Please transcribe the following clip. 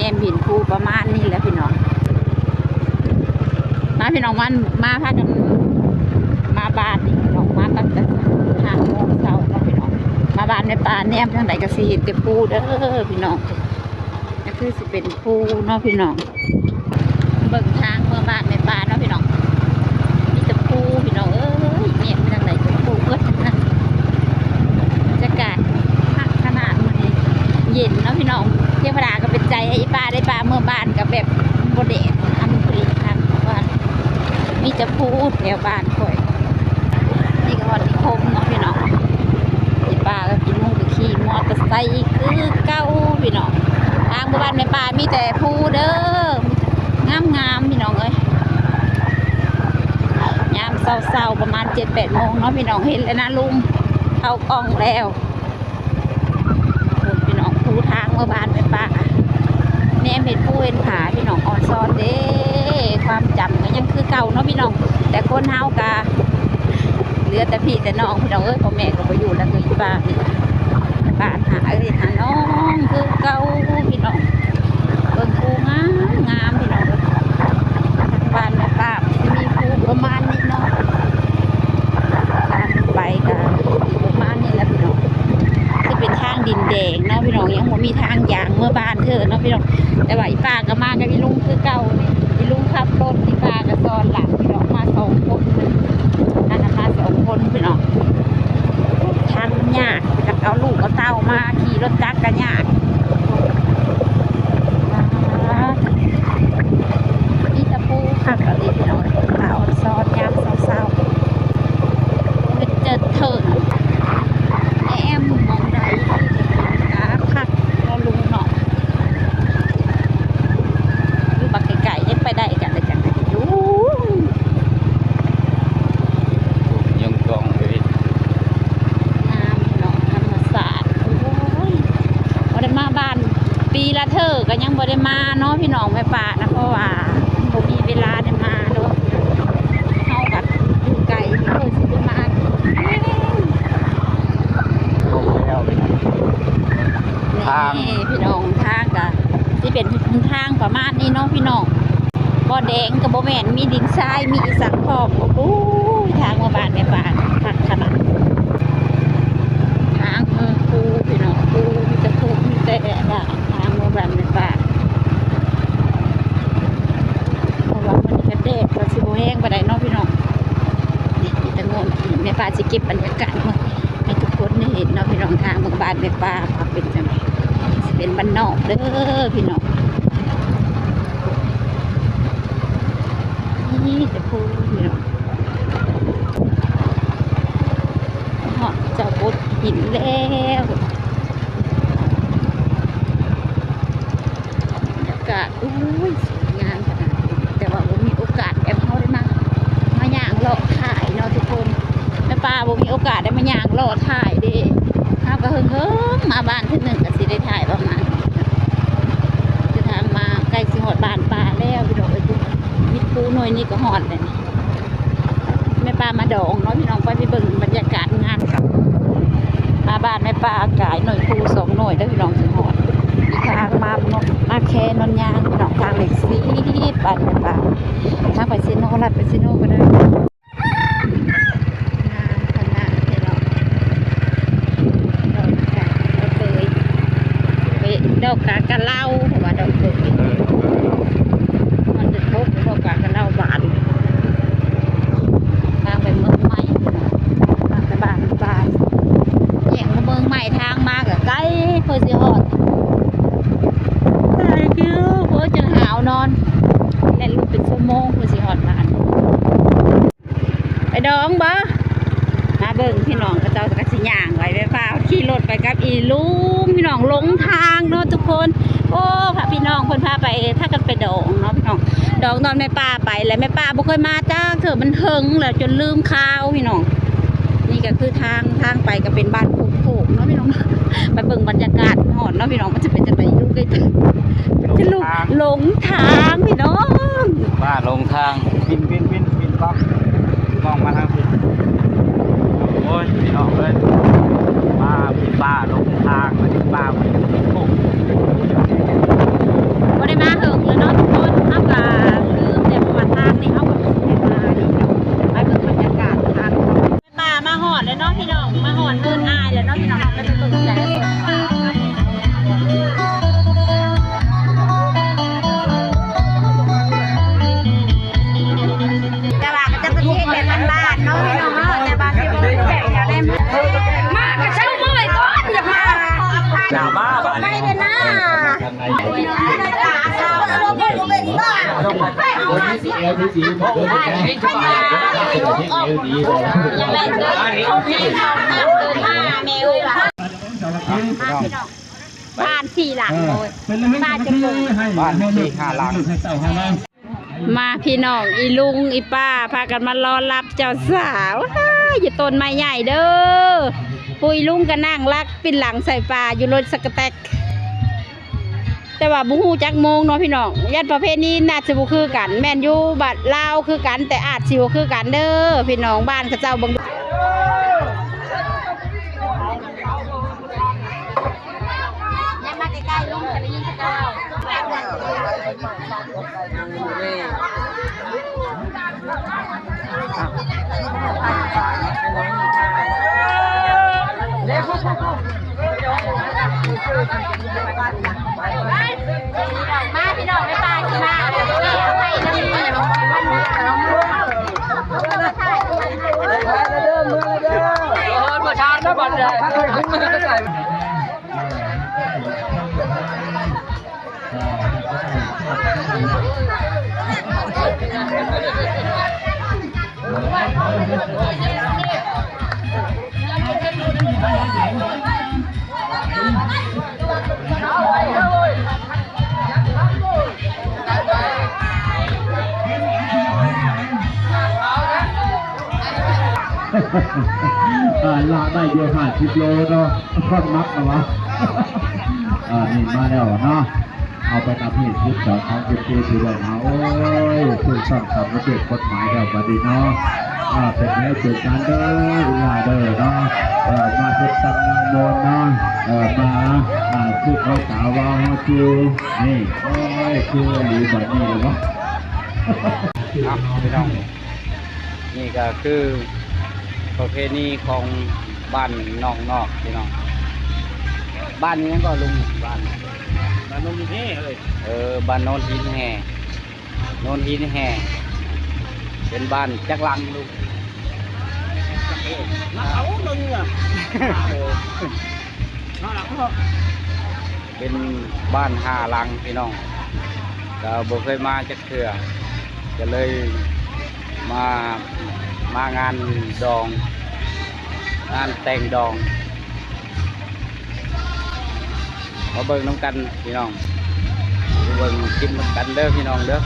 ແນມເຫັນພູປະມານນີ້ແຫຼະພີ່ນ້ອງ. ມາພີ່ນ້ອງ ມາ ມາພາກັນມາບ້ານນີ້ພີ່ນ້ອງ ມາຕັ້ງແຕ່ຫ້າໂມງເຊົ້າເນາະພີ່ນ້ອງ. ມາບ້ານແມ່ປ້າ ແນມທາງໃດກໍຊິເຫັນແຕ່ພູເດີພີ່ນ້ອງ. ກໍຄືຊິເປັນພູເນາະພີ່ນ້ອງ. ເບິ່ງທາງເມືອບ້ານແມ່ປ້າເນາະພີ່ນ້ອງ ມີແຕ່ພູພີ່ນ້ອງເອີຍ. ແນມໄປທາງໃດກໍພູເບິດ. ບັນຍາກາດຄັກຂະໜາດມື້ນີ້ ເຢັນເນາະພີ່ນ້ອງ. ທຳມະດາກໍເປັນໃຈໃຫ້ອີປ້າໄດ້ ປ້າເມືອບ້ານກໍແບບບໍ່ແດດ ອາ ມັນບໍ່ດີຄັກ ເພາະວ່າມີແຕ່ພູແຖວບ້ານຂ້ອຍ. ນີ້ກໍຮອດນິຄົມເນາະພີ່ນ້ອງ. ອີປ້າກັບອີລຸງກໍຂີ່ມໍເຕີໄຊຄືເກົ່າພີ່ນ້ອງ. ທາງເມືອບ້ານແມ່ປ້າມີແຕ່ພູເດີ ງາມໆ ພີ່ນ້ອງເອີຍ. ຍາມເຊົ້າໆ ປະມານເຈັດແປດໂມງເນາະພີ່ນ້ອງ ເຫັນແລ້ວນະລຸງ ເຂົ້າກ້ອງແລ້ວ. ພຸ້ນພີ່ນ້ອງ ພູທາງເມືອບ້ານແມ່ປ້າ ແນມເຫັນພູເຫັນຜາພີ່ນ້ອງ ອອນຊອນເດ້. ຄວາມຈຳກໍຍັງຄືເກົ່າເນາະພີ່ນ້ອງ ແຕ່ຄົນເຮົາກໍເຫຼືອແຕ່ພີ່ແຕ່ນ້ອງພີ່ນ້ອງເອີຍ. ພໍ່ແມ່ກໍບໍ່ຢູ່ແລ້ວ ຄືອີປ້ານີ້ ບ້ານຫາເອື້ອຍຫານ້ອງຄືເກົ່າພີ່ນ້ອງ. ເບິ່ງພູງາມໆ ພີ່ນ້ອງເອີຍ. ທາງບ້ານແມ່ປ້າ ມີພູປະມານນີ້ເນາະ ທາງໄປກໍປະມານນີ້ແຫຼະພີ່ນ້ອງ. ຈະເປັນທາງດິນແດງເນາະພີ່ນ້ອງ ຍັງບໍ່ມີທາງຍ່າງເມືອບ້ານເທື່ອເນາະພີ່ນ້ອງ. ແຕ່ວ່າອີປ້າກໍມາກັບອີລຸງຄືເກົ່ານີ້ ອີລຸງຂັບລົດ ອີປ້າກໍຊ້ອນຫຼັງພີ່ນ້ອງ. ມາສອງຄົນ ອັນນັ້ນມາສອງຄົນພີ່ນ້ອງ. ທາງມັນຍາກ ຈັກເອົາລູກເອົາເຕົ້າມາ ຂີ່ລົດຈັກກໍຍາກ. ອ່າ ມີແຕ່ພູຄັກອີ່ຫຼີພີ່ນ້ອງ ຕາອອນຊອນຍາມເຊົ້າໆ. ເຮັດເຈີເທີນແອມໝ່ອງໃດກໍຄັກເນາະລຸງເນາະ. ຢູ່ບັກໄກໆ ຍັງໄປໄດ້ກັນ ແລ້ວຈັ່ງໄດ້ຢູ່. ຍັງຕ້ອງເລີຍ ງາມເນາະ ທຳມະຊາດ. ໂອ້ຍ ບໍ່ໄດ້ມາບ້ານ ປີລະເທື່ອກໍຍັງບໍ່ໄດ້ມາເນາະພີ່ນ້ອງ ແມ່ປ້ານະ ເພາະວ່າບໍ່ມີເວລາໄດ້ມາເນາະ. ເຮົາກໍຢູ່ໄກ ເພິ່ນຊິໄດ້ມາ. ທາງ ນີ້ພີ່ນ້ອງ ທາງກໍຊິເປັນຫົນທາງປະມານນີ້ເນາະພີ່ນ້ອງ. ບໍ່ແດງກໍບໍ່ແມ່ນ ມີດິນຊາຍ ມີອີ່ສັງພ້ອມ. ໂອ້ຍ ທາງມາບ້ານແມ່ປ້າຄັກຂະໜາດ. ທາງເມືອພູພີ່ນ້ອງ ພູ ມີແຕ່ພູ ມີແຕ່ທາງມາບ້ານແມ່ປ້າ. ເພາະວ່າມື້ນີ້ກໍແດດກໍຊິບໍ່ແຮງປານໃດເນາະພີ່ນ້ອງ. ມີແຕ່ໂງ່ນ ແມ່ປ້າຊິເກັບບັນຍາກາດມາໃຫ້ທຸກຄົນໄດ້ເຫັນເນາະພີ່ນ້ອງ. ທາງມາບ້ານແມ່ປ້າວ່າເປັນຈັ່ງໃດ ຊິເປັນບ້ານນອກເດີພີ່ນ້ອງ. ນີ້ແຕ່ພູພີ່ນ້ອງ ຮອດເຈົ້າກົດຫີນແລ້ວ. ບັນຍາກາດ ໂອ້ຍ ສວຍງາມຂະໜາດ ແຕ່ວ່າບໍ່ມີໂອກາດແບບເຮົາໄດ້ມາ ມາຍ່າງເລາະຖ່າຍເນາະທຸກຄົນ. ແມ່ປ້າບໍ່ມີໂອກາດໄດ້ມາຍ່າງເລາະຖ່າຍເດ້. ເຮົາກໍເຫິງໆ ມາບ້ານເທື່ອໜຶ່ງກໍຊິໄດ້ຖ່າຍປະມານນີ້. ຄືທາງມາໃກ້ຊິຮອດບ້ານປ້າແລ້ວພີ່ນ້ອງເອີຍ. ມີພູໜ່ວຍນີ້ກໍຮອດແລ້ວນີ້. ແມ່ປ້າມາດອງເນາະພີ່ນ້ອງ. ໄປ ໄປເບິ່ງບັນຍາກາດງານກັນ. ມາບ້ານແມ່ປ້າກາຍໜ່ວຍພູສອງໜ່ວຍເດີພີ່ນ້ອງ ຊິຮອດ. ອີກທາງມາເນາະ ມາແຄນອນຍາງພີ່ນ້ອງ ທາງເລກສິບ ບ້ານແມ່ປ້າ. ທາງໄປເຊໂນ ລັດໄປເຊໂນກໍໄດ້. ງາມຂະໜາດເລີຍເນາະ ດອກກາກະເບີຍ ເອີຍ ດອກກາກະເລົາ ເພາະວ່າດອກເບີຍ ເອີ ມັນຈະທົບ ດອກກາກະເລົາບານ. ທາງໄປເມືອງໃໝ່ ທາງໄປບ້ານ ບ້ານ ແຍກມາເມືອງໃໝ່ ທາງມາກໍໄກ ເພື່ອຊິຮອດ ຫຼາຍກິໂລ ໂອ້ຍ ຈົນຫາວນອນ ແລ່ນລົງເປັນຊົ່ວໂມງເພື່ອຊິຮອດບ້ານ. ໄປດອງບໍ່? ມາເບິ່ງພີ່ນ້ອງ ເຂົາເຈົ້າກໍຊິຍ່າງໄປ ແມ່ປ້າຂີ່ລົດໄປກັບອີລຸງ ພີ່ນ້ອງ ຫຼົງທາງເນາະທຸກຄົນ. ໂອ້ ພາພີ່ນ້ອງເພິ່ນພາໄປ ພາກັນໄປດອງເນາະພີ່ນ້ອງ. ດອງຕອນແມ່ປ້າໄປ ແລະ ແມ່ປ້າບໍ່ເຄີຍມາຈັກເທື່ອ ມັນເຫິງແລ້ວຈົນລືມຂ່າວພີ່ນ້ອງ. ນີ້ກໍຄືທາງ ທາງໄປກໍເປັນບ້ານໂຄກໆເນາະພີ່ນ້ອງ. ໄປເບິ່ງບັນຍາກາດຮອດເນາະພີ່ນ້ອງ ມັນຈະເປັນຈັ່ງໃດຢູ່ໃກ້ ຈະຫຼົງ ຫຼົງທາງພີ່ນ້ອງ ປ້າຫຼົງທາງ. ປິ່ນ ປິ່ນ ປິ່ນ ປິ່ນກ້ອງ ກ້ອງມາທາງພີ້. ໂອ້ຍ ພີ່ນ້ອງເອີຍ ມາມີປ້າຫຼົງທາງ ມາມີປ້າ ໂອ້ ແລ້ວເນາະພີ່ນ້ອງ ມາຮອດເຮືອນອ້າຍແລ້ວເນາະພີ່ນ້ອງ ໄປເບິ່ງກັນ. ແຕ່ວ່າກໍຈະເປັນເຮັດແບບບ້ານໆເນາະພີ່ນ້ອງເນາະ ແຕ່ວ່າຊິບໍ່ເຮັດແບບແນວໃດ ມາກໍເຊົາເມື່ອຍກ່ອນ ຢາກມາ ຢ່າມາບາດນີ້ ໄປເດີນາ. ບ້ານສີ່ຫຼັງ ເອີ ໂອ້ຍ ເປັນລະເວນ ບ້ານສີ່ຫ້າຫຼັງ ມາພີ່ນ້ອງ ອີລຸງອີປ້າພາກັນມາລໍຮັບເຈົ້າສາວ ຢູ່ຕົ້ນໄມ້ໃຫຍ່ເດີ. ປຸ້ຍລຸງກໍນັ່ງລັກປິ່ນຫຼັງໃສ່ປ້າຢູ່ລົດສະກະແຕັກ. ແຕ່ວ່າບໍ່ຮູ້ຈັກໂມງເນາະພີ່ນ້ອງ ຢ້ານປະເພນີໜ້າຈະບໍ່ຄືກັນ ແມ່ນຢູ່ບ້ານລາວຄືກັນ ແຕ່ອາດຊິບໍ່ຄືກັນເດີພີ່ນ້ອງ ບ້ານເຂົາເຈົ້າເບິ່ງ. ຢ່າມາໃກ້ໆ ລຸງຈະໄດ້ຍິນເຂົາເຈົ້າເວົ້າ. ມາພີ່ນ້ອງ ໄປປ່າຊິມາ ເອົາໄປນຳ ເອີ ບໍ່ຊານນະບັດໃດ. ອ່າ ລາກໄດ້ຢູ່ຫ້າສິບໂລເນາະ ຄວາມໜັກນະວະ. ອ່າ ນີ້ມາແລ້ວເນາະ ເອົາໄປນຳເຫດສຸດຈອດຂອງເປັນທີ່ທີ່ເບິ່ງເຮົາ ໂອ້ຍ ຖືກຕ້ອງຕາມລະບຽບກົດໝາຍແລ້ວບັດນີ້ເນາະ. ອ່າ ເປັນແນວເປັນການເດີ ອີ່ຫຼ້າເດີເນາະ ເອີ ມາເຮັດຕຳນານໂມນເນາະ ເອີ ມາ ອ່າ ຄືເຂົາສາວວ່າເຮົາຈື່ ນີ້ ໂອ້ຍ ຄືອີ່ຫຼີບັດນີ້ແລ້ວເນາະ ເນາະ ພີ່ນ້ອງ. ນີ້ກໍຄືປະເພນີຂອງບ້ານໜອງນອກ ພີ່ນ້ອງ. ບ້ານຫຍັງກໍລຸງ? ບ້ານ ບ້ານໂນນຫີນແຮ່ເອີຍ. ເອີ ບ້ານໂນນຫີນແຮ່ ໂນນຫີນແຮ່ ເປັນບ້ານຈັກຫຼັງລຸງ? ເອີ ມາເອົາໂນນເຫືອ ເອີ. ເປັນບ້ານຫ້າຫຼັງພີ່ນ້ອງ ກໍບໍ່ເຄີຍມາຈັກເທື່ອ ກໍເລີຍມາ ມາງານດອງ ງານແຕ່ງດອງ ມາເບິ່ງນຳກັນພີ່ນ້ອງ ມາເບິ່ງກິນນຳກັນເດີພີ່ນ້ອງເດີ.